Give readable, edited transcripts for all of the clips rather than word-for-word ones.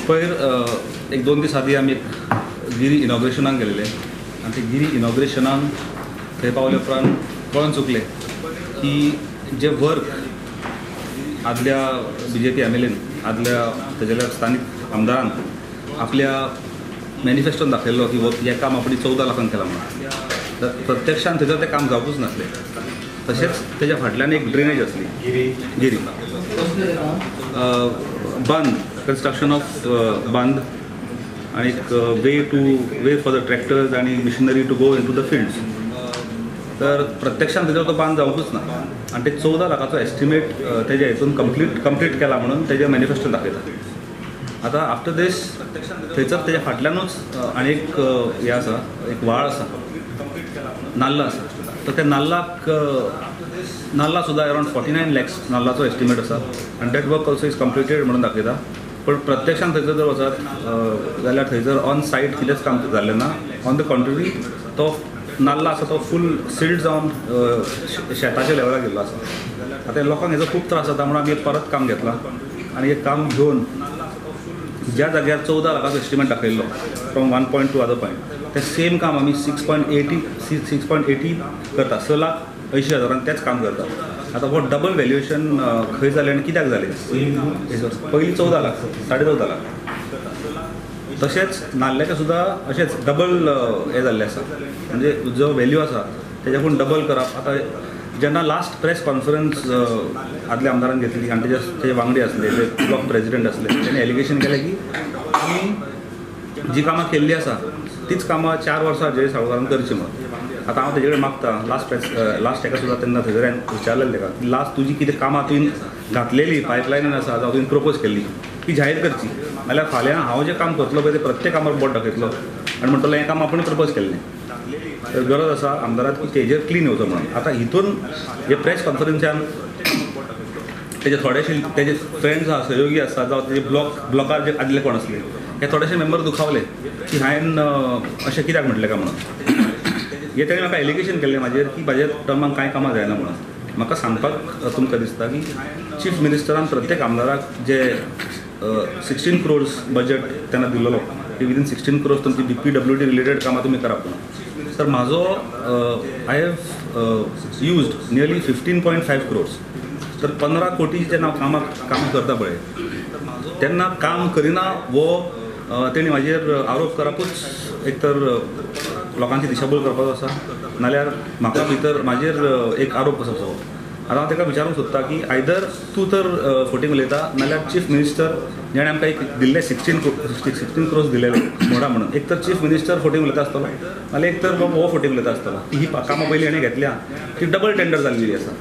पयर एक दोन दीस आदी आमी एक गिरी इनॉग्रेशनाक गेलेले आनी ते गिरी इनॉग्रेशनाक थंय पावले उपरांत कळोन चुकलें की जे वर्क आदल्या BJP MLAन आदल्या तेजेल्या स्थानीक आमदारान आपल्या मॅनिफेस्टोन दाखयल्लो की हें काम आपणी 14 लाखांक केलां म्हणून, तर प्रत्यक्षान थंयसर तें काम जावपूच नासलें. तशेंच तेज्या फाटल्यान एक ड्रेनेज आसली गिरी बांद, कन्स्ट्रक्शन ऑफ बांद आनी एक way to way for the tractors आनी machinery to go into the fields. तर प्रत्यक्षान थंयसर तो बांद जावंकूच ना आनी ते 14 लाखाचो एस्टिमेट तेज्या हितून कंप्लीट केला म्हणून तेज्या मॅनिफेस्टोन दाखयता. आतां आफ्टर दीस थंयसर तेज्या फाटल्यानूच आनी एक हें आसा, एक व्हाळ आसा, नाल्ल आसा. तर त्या नाल्लाक नाल्ला सुद्दां अरावंड 49 लॅक्स नाल्लाचो एस्टिमेट आसा आनी that work also is completed म्हणून दाखयता. पण प्रत्यक्षान थंयसर जर वचत जाल्यार थंयसर ऑन सायट कितेंच काम जाल्लें ना. ऑन the contrary तो नाल्ला आसा तो फूल सिल्ट जावन शेताच्या लेवलाक गेल्लो आसा. आतां लोकांक हेजो खूब त्रास जाता म्हणून आमी परत काम घेतलां आनी हें काम घेवन ज्या जाग्यार 14 लाखाचो एस्टिमेट दाखयल्लो from one point to other point, तें सेम काम आमी 6.80 करता, 6,80,000 तेंच काम करता. आतां हो डबल व्हॅल्युएशन खंय जालें आनी कित्याक जालें? पयलीं 14 लाख, 14.5 लाख. तशेंच नाल्ल्याचें सुद्दां अशेंच डबल हें जाल्लें आसा, म्हणजे जो व्हॅल्यू आसा तेज्याकून डबल करप. आतां जेन्ना लास्ट प्रेस कॉन्फरन्स आदल्या आमदारान घेतली आनी तेजे वांगडी आसले, जे ब्लॉक प्रेजिडेंट आसले, तेणी एलिगेशन केलें की आमी जी कामां केल्लीं आसा तीच कामां 4 वर्सां जय साळगांवकारान करची म्हणून. आतां हांव तेजे कडेन मागता, लास्ट हेका सुद्दां तेन्ना थंयसर हांवें विचारलेलें तेका की लास्ट तुजी कितें कामां तुवें घातलेली पायपलायनीन आसा जावं तुवें प्रपोज केल्ली ती जाहीर करची, नाल्यार फाल्यां हांव जें काम करतलो पळय तें प्रत्येक कामार बोट दाखयतलो आनी म्हणटलो हें काम आपूण प्रपोज केल्लें. तर गरज आसा आमदाराक की तेजेर क्लीन येवचो म्हणून. आतां हितून हे प्रेस कॉन्फरन्सान तेजे थोडेशे तेजे फ्रेंड्स आसा, सहयोगी आसा, जावं तेजे ब्लॉकार जे आदले कोण आसले हे थोडेशे मेंबर दुखावले की हांवें अशें कित्याक म्हटलें काय म्हणून. हे तेणें म्हाका एलिगेशन केल्लें म्हाजेर की म्हाज्या टर्माक कांय कामां जायना म्हणून. म्हाका सांगपाक तुमकां दिसता की चीफ मिनिस्टरान प्रत्येक आमदाराक जे 16 क्रोर्स बजट तेन्ना दिल्लो की विदीन 16 क्रोर्स तुमची BPWD related कामां तुमी करात म्हणून. तर म्हाजो I have used nearly 15.5 crores. तर 15 कोटी जेन्ना हांव कामां करता पळय तेन्ना काम करिना वो तेणी म्हाजेर आरोप करपूच एक तर लोकांची दिशाभूल करपाचो आसा, नाल्यार म्हाका भितर म्हाजेर एक आरोप कसो आसा. आतां हांव ताका विचारूंक सोदता की आयदर तूं तर फटींग उलयता, नाल्यार चीफ मिनिस्टर जेणें आमकां एक दिल्ले 16 क्रोर्स दिलेले मोडा म्हणून, एक तर चीफ मिनिस्टर फटींग उलयता आसतलो, नाल्यार एक तर हो फटींग उलयता आसतलो की ही कामां पयलीं हेणें घेतल्या ती डबल टेंडर जाल्लेली आसा,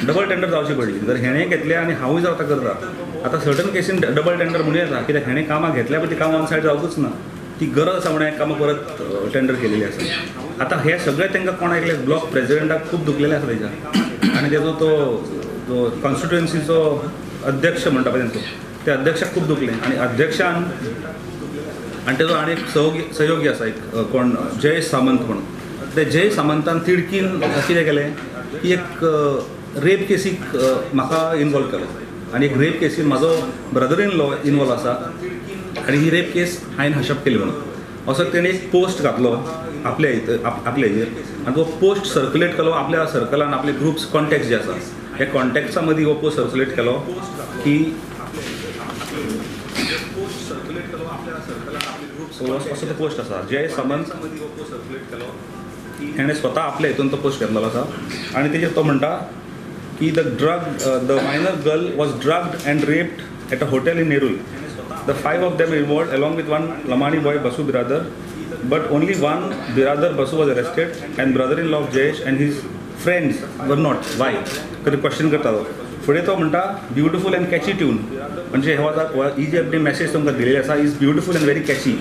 डबल टेंडर जावची पडली. जर हेणें घेतल्या आनी हांवूय जर आतां करता, आतां सर्टन केसीन डबल टेंडर म्हणूं येता कित्याक हेणें कामां घेतल्या पळय ती कामां ऑन सायड जावकूच ना, ती गरज आसा म्हणून कामां परत टेंडर केलेली आसा. आतां हें सगळें तांकां कोण आयकलें, ब्लॉक प्रेजिडेंटाक खूब दुखलेलें आसा तेज्या आनी तेजो तो जो कॉन्स्टिट्युएन्सीचो अध्यक्ष म्हणटा पळय तेंचो, त्या अध्यक्षाक खूब दुखलें आनी अध्यक्षान आनी तेजो आनी एक सहयोगी आसा एक कोण जय सामंत म्हणून, ते जय सामंतान तिडकीन कितें केलें की एक रेप केसीक म्हाका इनवॉल्व केलो आनी एक रेप केसीन म्हाजो ब्रदर इन लॉ इनवॉल्व आसा आनी ही रेप केस हांवें हशप केली म्हणून असो तेणें एक पोस्ट घातलो आपल्या आपल्या हेजेर आनी तो पोस्ट सर्कुलेट केलो आपल्या सर्कलान, आपले ग्रुप्स कॉन्टेक्ट जे आसा हे कॉन्टेक्ट्सा मदीं हो पोस्ट सर्कुलेट केलो की असो तो पोस्ट आसा. जय सामंत हेणें स्वता आपल्या हितून तो पोस्ट घेतलेलो आसा आनी तेजेर तो म्हणटा की the minor girl was drugged and raped at a hotel in Nerul. The 5 of them involved along with one Lamani boy Basu Biradar, but only one Biradar Basu was arrested and brother-in-law of Jayesh and his friends were not. Why? कधी question करता तो फुडें तो म्हणटा beautiful and catchy tune, म्हणजे हो आतां ही जी आपली मॅसेज तुमकां दिलेली आसा is beautiful and very catchy.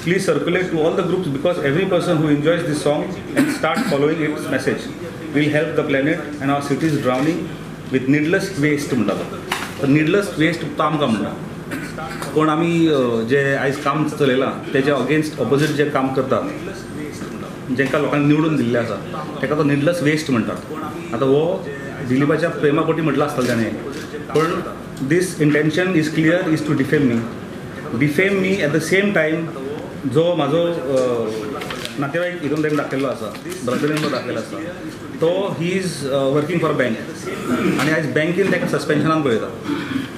Please circulate to all the groups because every person who enjoys this song and start following its message will help the planet and our cities drowning with needless waste म्हणटा तो. तर निडलस waste तो आमकां म्हणटा, कोण आमी जे आयज काम चलयलां तेजे अगेन्स्ट ऑपोजीट जे काम करतात जांकां लोकांनी निवडून दिल्लें आसा ताका तो निडलस वेस्ट म्हणटात. आतां हो दिलीपाच्या प्रेमापोटी म्हटलां आसतलें ताणें, पण This intention is clear, is to defame me. Defame me at the same time जो म्हाजो नातेवाईक हितून तेणें दाखयल्लो आसा, ब्रदर इन लॉ दाखयलो आसा, तो he is working for bank आनी आयज बँकेन ताका सस्पेन्शनान पळयता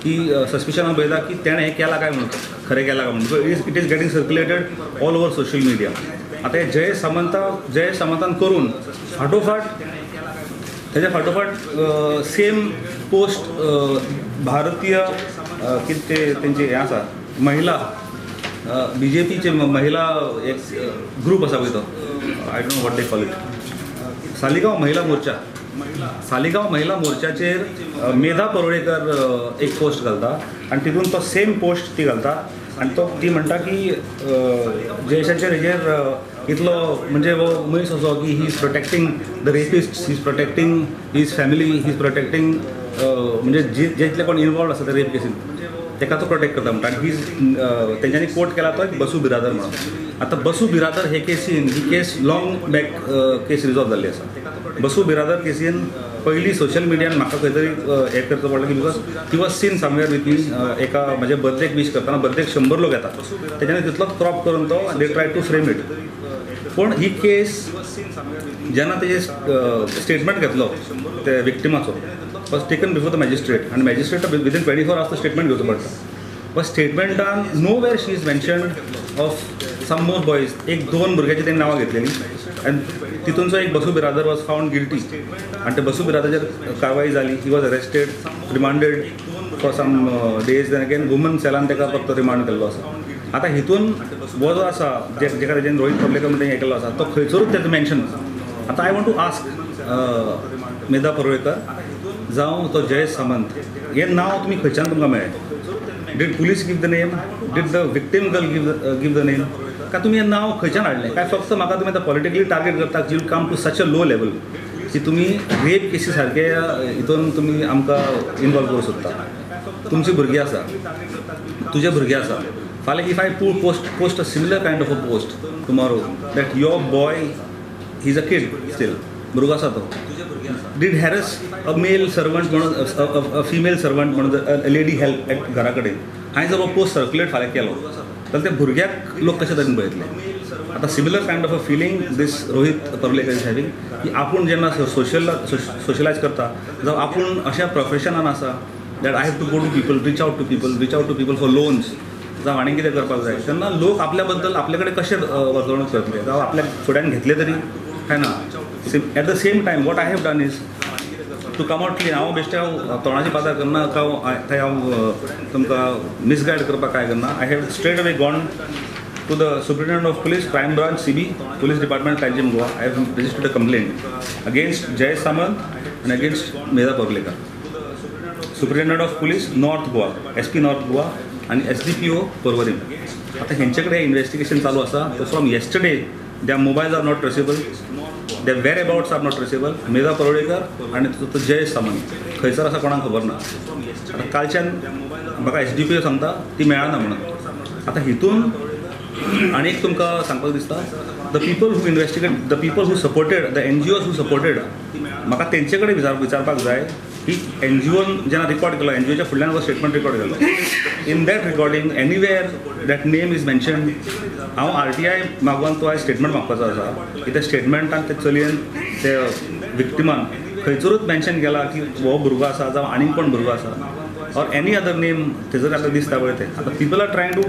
की सस्पिशनान पळयता की तेणें हें केलां काय म्हणून, खरें केलां काय म्हणून. Because it is getting circulated all over social media. आतां हे जयेश सामंतान करून फाटोफाट तेज्या फाटोफाट सेम पोस्ट भारतीय कितें ते तेंचे हें आसा महिला बीजेपीचे महिला एक ग्रूप आसा पळय तो, I don't know what they call it, Saligao Mahila Morcha. Saligao महिला मोर्चाचेर मेधा परुळेकर एक पोस्ट घालता आनी तितून तो सेम पोस्ट ती घालता आनी तो ती म्हणटा की जयेशाचेर हेजेर इतलो म्हणजे हो मनीस असो की he is protecting the rapist, he is protecting his family, he is protecting म्हणजे जे जितले कोण इनवॉल्व आसा ते रेप केसीन ताका तो प्रोटेक्ट करता म्हणटा. आनी ही तेंच्यांनी कोट केला तो एक बसू बिरादर म्हणून. आतां बसू बिरादर हे केसीन ही case long back case resolve जाल्ली आसा. बसू बिरादर केसीन पयलीं सोशल मिडियान म्हाका खंय तरी हें करचो पडलो की because he was seen somewhere with me एका म्हज्या बर्थडेक वीश करतना, बर्थडेक 100 लोक येता तेज्यानी तितलोच क्रॉप करून तो they try to frame it. पूण ही केस जेन्ना तेजे स्टेटमेंट घेतलो ते विक्टिमाचो was taken before the magistrate आनी मॅजिस्ट्रेट विदीन 24 आवर्स तो स्टेटमेंट घेवचो पडटा. पण स्टेटमेंटान nowhere she is mentioned of some more boys. एक दोन भुरग्याची तेणी नांवां घेतलेली आनी तितूनचो एक Basu Biradar was found guilty आनी ते बसू बिरादराचेर कारवाई जाली. He was arrested, remanded for some days, then again woman सेलान ताका फक्त रिमांड केल्लो आसा. आतां हितून हो जो आसा जेका तेजेन रोहीत परुळेकर म्हणटा हें केल्लो आसा तो खंयसरूच तेजो मेन्शन. आतां I want to ask Medha Parulekar जावं तो जयेश सामंत, हें नांव तुमी खंयच्यान तुमकां मेळ्ळें? Did police give the name? Did the victim girl give the name? काय तुमी हें नांव खंयच्यान हाडलें? काय फक्त म्हाका तुमी आतां पॉलिटिकली टार्गेट करता? You come to such a low level की तुमी रेप केसी सारके हितून तुमी आमकां इनवॉल्व करूंक सोदता. तुमची भुरगीं आसा, तुजे भुरगे आसा, फाल्यां if I post a similar kind of a post tomorrow that your boy he is a kid still, भुरगो आसा तो, did harass a male servant म्हणून, अ फिमेल सर्वंट म्हणून, लेडी हेल्प एट घरा कडेन, हांवें जर हो पोस्ट सर्क्युलेट फाल्यां केलो जाल्यार त्या भुरग्याक लोक कशे तरेन पळयतले? आतां similar kind of a feeling this Rohit Parulekar is having की आपूण जेन्ना सोशलायज करता जावं आपूण अशा प्रोफेशनान आसा that I have to go to people, reach out to people, reach out to people for loans जावं आनी कितें करपाक जाय तेन्ना लोक आपल्या बद्दल आपले कडेन कशे वर्तणूक करतले जावं आपल्या फुड्यान घेतले तरी काय ना. At the same time what I have done is to come out clean. हांव बेश्टें हांव तोंडाची बाजार करना, थंय हांव तुमकां मिसगायड करपाक काय करना. I have straight away gone to the superintendent of police, crime branch, CB, police department, Panjim, Goa. I have registered a complaint against Jayesh Samant and against Medha Parulekar. Superintendent of police north Goa, SP north Goa आनी SDPO Porvorim. आतां हेंचे कडेन investigation चालू आसा. From yesterday their mobiles are not traceable, their whereabouts are not traceable. Medha Parulekar आनी तो जयेश सामंत खंयसर आसा कोणाक खबर ना. आतां कालच्यान म्हाका SDPO सांगता ती मेळना म्हणून. आतां हितून आनी एक तुमकां सांगपाक दिसता, the people who investigate, the people who supported, the NGOs who supported, म्हाका तेंचे कडेन विचारपाक जाय की एनजीओन जेन्ना रिकॉर्ड केलो, एनजीओच्या फुडल्यान हो स्टेटमेंट रिकॉर्ड केलो, in that recording anywhere that name is mentioned. हांव RTI मागोवन तो आयज स्टेटमेंट मागपाचो आसा की त्या स्टेटमेंटान ते चलयेन, ते विक्टिमान खंयसरूच मेन्शन केला की हो भुरगो आसा जावं आनीक कोण भुरगो आसा ऑर एनी अदर नेम थंयसर आतां दिसता पळय तें. आतां people are trying to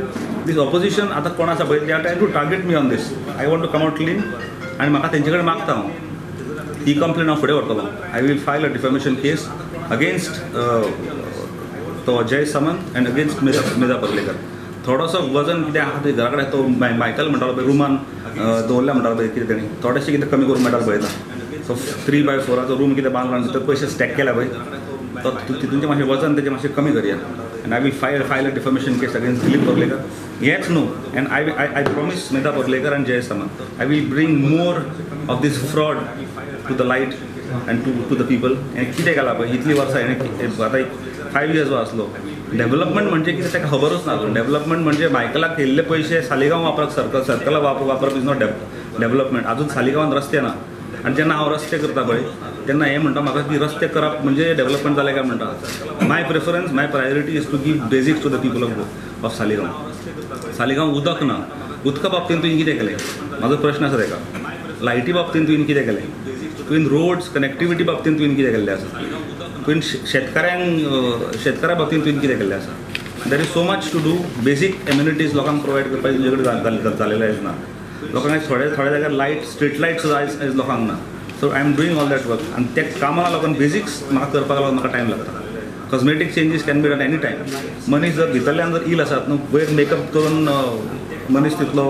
this opposition आतां कोण आसा पळय, they are trying to target me on this. I want to come out clean आनी म्हाका तेंचे कडेन मागता हांव ही कंप्लेन हांव फुडें व्हरतलो. I will file a defamation case against तो जयेश सामंत एंड अगेन्स्ट मेधा परुळेकर. थोडोसो वजन कितें आहा तें घरा कडेन तो मायकल म्हणटालो पळय, रुमान दवरल्या म्हणटालो पळय कितें तेणी, थोडेशें कितें कमी करूंक मेळटा पळयता. सो 3x4 room कितें बांदला आनी भितर पयशे स्टॅक केल्या पळय, तो तितूनचें मातशें वजन तेजें मातशें कमी करया. And I will file a defamation case against Dilip Parulekar. हेंच न्हू, and I promise Medha Parulekar and Jayesh Samant I will bring more of this fraud to the light and to the people. हें कितें केलां पळय इतलीं वर्सां हेणें, आतां 5 years आसलो. डेव्हलपमेंट म्हणजे कितें ताका खबरूच ना. डेव्हलपमेंट म्हणजे मायकलाक केल्ले पयशे सालिगांव वापरप, सर्कला वापरप is not development. अजून सालिगांवान रस्ते ना आनी जेन्ना हांव रस्ते करता पळय तेन्ना हें म्हणटा म्हाका की रस्ते करप म्हणजे डेव्हलपमेंट जालें काय म्हणटा. My preference, my priority is to give basics to the people of Saligao. Saligao उदक ना, उदका बाबतींत तुवें कितें केलें? म्हाजो प्रश्न आसा तेका. लायटी बाबतींत तुवें कितें केलें? तुवें रोड्स कनेक्टिविटी बाबतींत तुवें कितें केल्लें आसा? तुवें शेतकाऱ्या बाबतींत तुवें कितें केल्लें आसा? There is so much to do. Basic amenities लोकांक प्रोवायड करपाचें तुजे कडेन जालेलें आयज ना. लोकांक थोडे थोड्या जाग्यार लायट, स्ट्रीट लायट सुद्दां आयज आयज लोकांक ना. So I am doing all that work आनी त्या कामाक लागून बेसिक्स म्हाका करपाक लागून म्हाका टायम लागता. Cosmetic changes can be done any time. मनीस जर भितरल्यान जर इल आसात न्हू, वयर मेकअप करून मनीस तितलो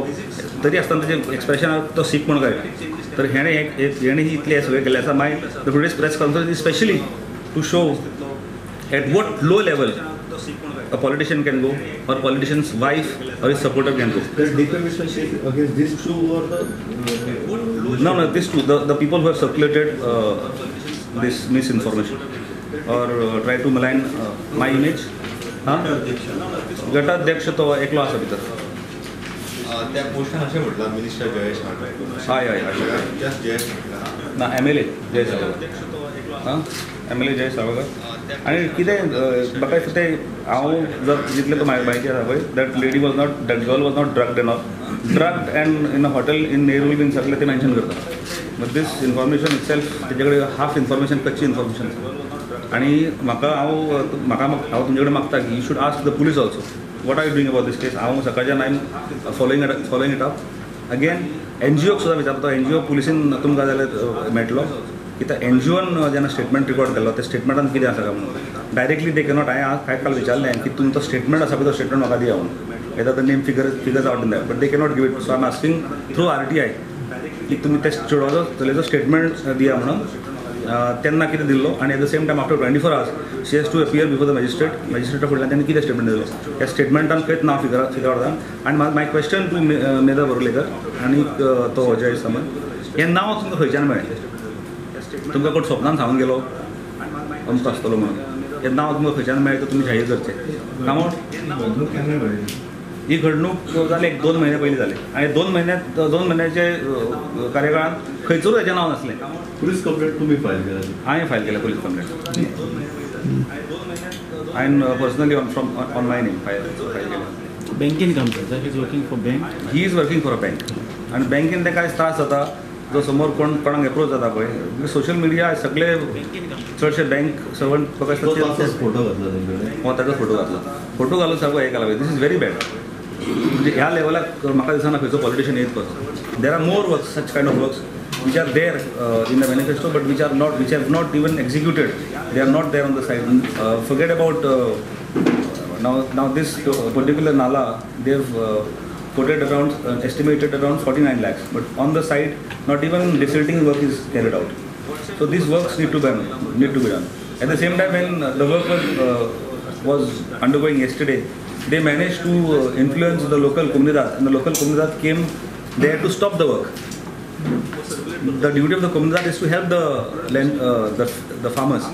तरी आसतना तेजें एक्सप्रेशनार तो सीक म्हूण कळटा. तर हेणें हेणें ही इतलें सगळें केल्लें आसा. My the today's press conference is specially to show at what low level a politician can go or politician's wife or his supporter can go. The defamation case against these two or the No, these two, the people who have circulated this misinformation or try to malign my image. Huh? गटाध्यक्ष तो एकलो आसा भितर. त्या पोस्टान अशें म्हटलां minister Jayesh Naik. हय हय just Jayesh म्हटलां ना, MLA Jayesh Salgaonkar. हां, MLA Jayesh Salgaonkar. आनी कितें म्हाका दिसता तें हांव जर जितलें म्हायती आसा पळय, that lady was not, that girl was not drugged and all, drugged and in a hotel in Nerul बीन सगळें ते मेन्शन करता. But this information itself तेजे कडेन हाफ इन्फॉर्मेशन, कच्ची इन्फॉर्मेशन आसा. आनी म्हाका हांव म्हाका हांव तुमचे कडेन मागता की you should ask the police also what are you doing about this case. हांव सकाळच्यान I am following it up again. एनजीओक सुद्दां विचारता. एनजीओ पुलिसीन तुमकां जाल्यार मेळटलो कित्याक एनजीओन जेन्ना स्टेटमेंट रिकॉर्ड केल्लो त्या स्टेटमेंटान कितें आसा काय म्हणून डायरेक्टली they cannot. हांवें काल विचारलें की तुमचो स्टेटमेंट आसा पळय तो स्टेटमेंट म्हाका दिया म्हणून, येता the name figures out in that, but they cannot give it. So I am asking through RTI की तुमी त्या चेडवाचो चलयेचो स्टेटमेंट दिया म्हणून. तेन्ना कितें दिल्लो आनी at the same time after 24 hours she has to appear before the magistrate. मॅजिस्ट्रेटा फुडल्यान तेणें कितें स्टेटमेंट दिलो त्या स्टेटमेंटान खंयच नांव फिगर जाता. आनी my question to Medha Parulekar आनी तो जय सामंत, हें नांव तुमकां खंयच्यान मेळ्ळें? तुमकां कोण स्वप्नान सांगून गेलो अमको आसतलो म्हणून? हें नांव तुमकां खंयच्यान मेळ्ळें तर तुमी जाहीर करचें. कामोट ही घडणूक जाली 1-2 म्हयने पयलीं जाली आनी 2 म्हयन्याचे कार्यकाळांत खंयचरूच हेजें नांव नासलें. पुलीस कंप्लेंट तुमी फायल केला? हांवें फायल केल्या पुलीस कंप्लेंट. हांवें personally on from on my name file केल्या. बँकेन काम करता? He is working for bank. He is working for a bank. आनी बँकेन ते कांय त्रास जाता जो समोर कोण कोणाक एप्रोच जाता पळय सोशल मिडिया सगळे चडशे बँक सर्वंट फोटो घातला तेंच्याकडे. हो, ताचो फोटो घातला. फोटो घालून सारको हें केला. This is very bad. म्हणजे ह्या लेवलाक म्हाका दिसना खंयचो पॉलिटिशियन येत कसो. There are more works, such kind of works which are there in the manifesto but which are not, which have not even executed. They are not there on the side. Forget about now this particular nala, they have quoted around, estimated around 49 lakhs, but on the site not even desilting work is carried out. So these works need to be done. At the same time, when the work was undergoing yesterday, they managed to influence the local comunidad, and the local comunidad came there to stop the work. The duty of the comunidad is to help the land, the farmers,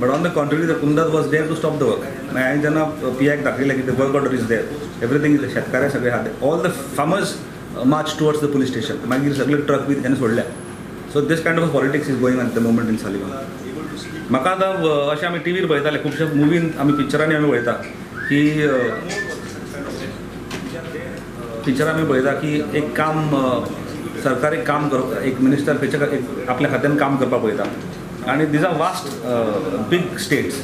but on the contrary, the comunidad was there to stop the work. हांवें जेन्ना P आयक दाखयलें की the work order is there, everything is, शेतकाऱ्या सगळे आहा, all the farmers march towards the police station. मागीर सगळे truck बी तेणें सोडल्या. So this kind of politics is going on at the moment in Saligao. म्हाका आतां अशें आमी टिवीर पळयताले, खुबशे मुवीन आमी पिक्चरांनी आमी पळयता की पिक्चरां आमी पळयता की एक काम सरकार एक काम कर, एक मिनिस्टर खंयच्या एक आपल्या खात्यान काम करपाक पळयता आनी these are vast big states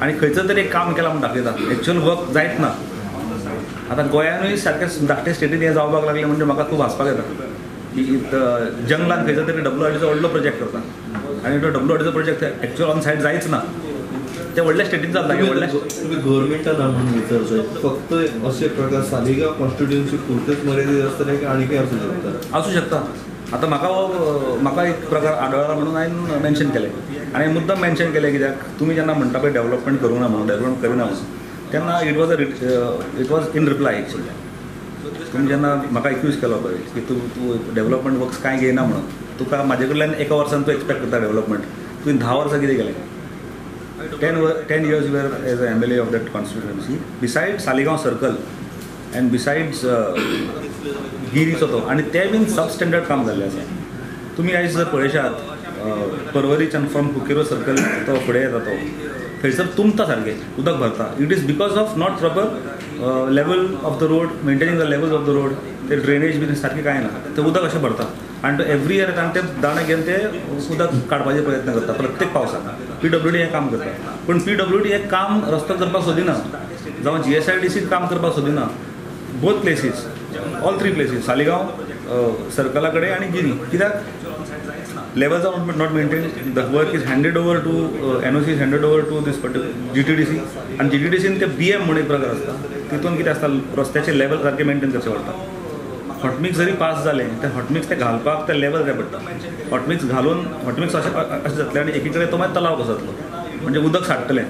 आनी खंयचो तरी एक काम केलां म्हूण दाखयता, एक्चुअल वर्क जायत ना. आतां गोंयानूय सारकें धाकटे स्टेटीन हें जावपाक लागलें म्हणजे म्हाका खूब हांसपाक येता की जंगलान खंयचो तरी WRDचो व्हडलो प्रोजेक्ट करता आनी तो WRDचो प्रोजेक्ट एक्चुअल ऑन सायड जायच ना, ते व्हडल्या स्टेटीन जाता. व्हडल्या तुमी गव्हर्मेंटा ना म्हणून विचारताय, फक्त अशे प्रकार सालिगांव कॉन्स्टिट्युएन्सी पुरतेच मर्यादीत आसतले की आनी काय आसूं शकता? आसूं शकता. आतां म्हाका हो म्हाका एक प्रकार आढळ्ळा म्हणून हांवें मेन्शन केलें आनी मुद्दम मेन्शन केलें कित्याक तुमी जेन्ना म्हणटा पळय डेव्हलपमेंट करूं ना म्हणून, डेव्हलपमेंट करिना म्हणून, तेन्ना it was in reply actually. तुमी जेन्ना म्हाका एक्यूज केलो पळय की तूं तूं डेव्हलपमेंट वर्क्स कांय घेयना म्हणून, तुका म्हाजे कडल्यान एका वर्सान तूं एक्सपेक्ट करता डेव्हलपमेंट, तुवें 10 वर्सां कितें केलें? 10 years you were as a MLA of that constituency, besides Saligao circle and besides गिरीचो तो, आनी ते बीन सबस्टँडर्ड काम जाल्लें आसा. तुमी आयज जर पळयशात पर्वरीच्यान फ्रॉम कुकेरो सर्कल तो फुडें येता तो थंयसर तुमता सारकें उदक भरता. It is because of not proper level of the road, maintaining the level of the road. ते ड्रेनेज बीन सारकें कांय ना, तें उदक अशें भरता आनी तो एवरी इयर येता आनी ते दाणे घेवन ते उदक काडपाचे प्रयत्न करता प्रत्येक पावसाक. पीडब्ल्यूडी हें काम करता, पूण पीडब्ल्यूडी हें काम रस्तो करपाक सोदिना, जावं जीएसआयडीसी काम करपाक सोदिना. Both places, all three places, Saligao सर्कला कडेन आनी गिरी, कित्याक levels are not maintained. The work is handed over to NOC is handed over to this particular GTDC आनी जीटीडीसीन ते बीएम म्हणून एक प्रकार आसता, तितून कितें आसता रस्त्याचे लेवल सारकें मेंटेन करचें पडटा. हॉटमिक्स जरी पास जालें ते हॉटमिक्स ते घालपाक ते लेवल जाय पडटा. हॉटमिक्स घालून हॉटमिक्स अशें अशें जातलें आनी एकी कडेन तो मागीर तलाव कसो जातलो, म्हणजे उदक साठतलें.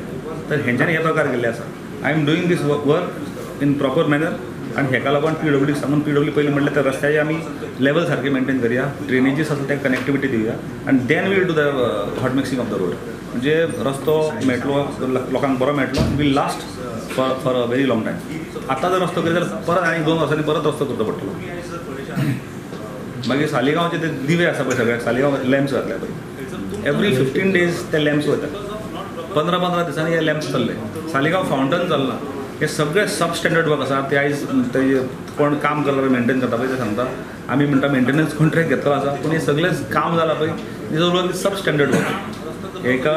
तर हेंच्यांनी हे प्रकार केल्ले आसा. I am doing this work in proper manner आनी हेका लागून पीडब्ल्यू सांगून पीडब्ल्यू पयलीं म्हणल्यार त्या रस्त्याचे आमी लेवल सारकें मेंटेन करया, ड्रेनेजीस आसा ताका कनेक्टिविटी दिवया आनी then we'll do the hot mixing of the road. म्हणजे रस्तो मेळटलो, लोकांक बरो मेळटलो, will last for a very long time. आतां जर रस्तो केलो जाल्यार परत आनी 2 वर्सांनी परत रस्तो करचो पडटलो. मागीर सालिगांवचे ते दिवे आसा पळय, सगळ्याक सालिगांव लॅम्प्स घातल्या पळय, एवरी 15 डेज ते लॅम्प्स वयता, 15-15 दिसांनी हे लॅम्प्स चल्ले. सालिगांव फावंटन चल्लां. हे सगळे सब स्टँडर्ड वर्क आसा. ते आयज ते कोण काम करता पळय, मेंटेन करता पळय, ते सांगता आमी म्हणटा मेंटेनन्स कॉन्ट्रॅक्ट घेतलो आसा, पूण हे सगळें काम जालां पळय this work is sub standard work. हेका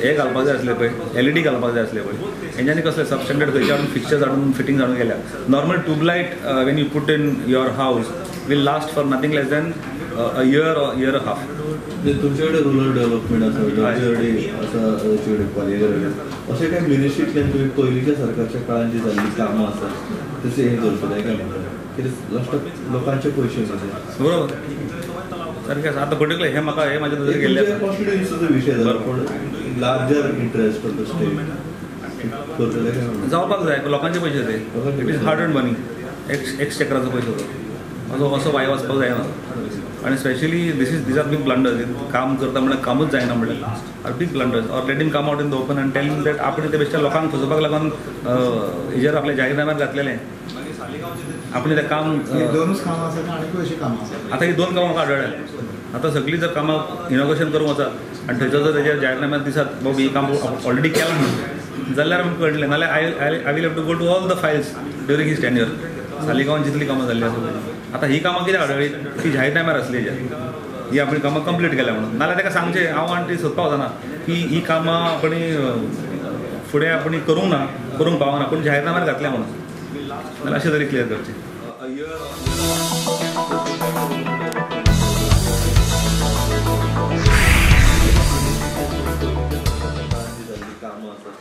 हे घालपाक जाय आसलें पळय, एलईडी घालपाक जाय आसलें पळय, हेंच्यांनी कसलें सब स्टँडर्ड खंयचे हाडून फिक्चर्स हाडून फिटींग हाडून गेल्या. Normal tubelight when you put in your house will last for nothing less than a year or year half. तुमचे कडेन रुरल डेव्हलपमेंट आसा, तुमचे आसा, पालयेकर अशें कांय मिनिस्ट्रींतल्यान तुमी पयलींच्या सरकारच्या काळान जी जाल्लीं कामां आसा तशें हें करतलें काय म्हणटा, कित्याक लास्टाक लोकांचे पयशे न्हू. बरोबर सारकें आसा. आतां पर्टिकुलर हें म्हाका हें म्हाज्या नदरेक गेल्लें आसा. कॉन्स्टिट्युएन्सीचो विशय जाला, पूण larger interest of the state करतलें काय जावपाक जाय. लोकांचे पयशे ते, it is hard earned money, एक्सचेकराचो पयसो तो असो असो वाय वचपाक जायना. आनी specially this is these are big blunders. काम करता म्हणल्यार कामूच जायना म्हणल्यार are big blunders. Or let him come out in the open आनी टेल हिम that आपणे ते बेश्टे लोकांक फसोवपाक लागून हेजेर आपल्या जाहीरनाम्यार घातलेलें आपणें तें काम. दोनूच कामां आसा आनी अशीं कामां आसा. आतां ही 2 कामां म्हाका आढळ्ळ्या. आतां सगळीं जर कामां इनॉग्रेशन करूंक वचात आनी थंयसर जर तेजेर जाहीरनाम्यार दिसात बाबा ही काम ऑलरेडी केलां म्हणून जाल्यार आमकां कळटलें. नाल्यार I will have to go to all the files during his tenure. सालिगांवान जितलीं कामां जाल्लीं आसा आतां ही कामां कित्याक आढळ्ळी ती जाहीरनाम्यार आसली हेज्या ही आपली कामां कंप्लीट केल्या म्हणून. नाल्यार ताका सांगचें हांव आनी ती सोदपाक वचना की ही कामां आपणे फुडें आपणे करूंक ना, करूंक पावना, पूण जाहीरनाम्यार घातल्या म्हणून. नाल्यार अशें तरी क्लियर करचें. कामां आसा.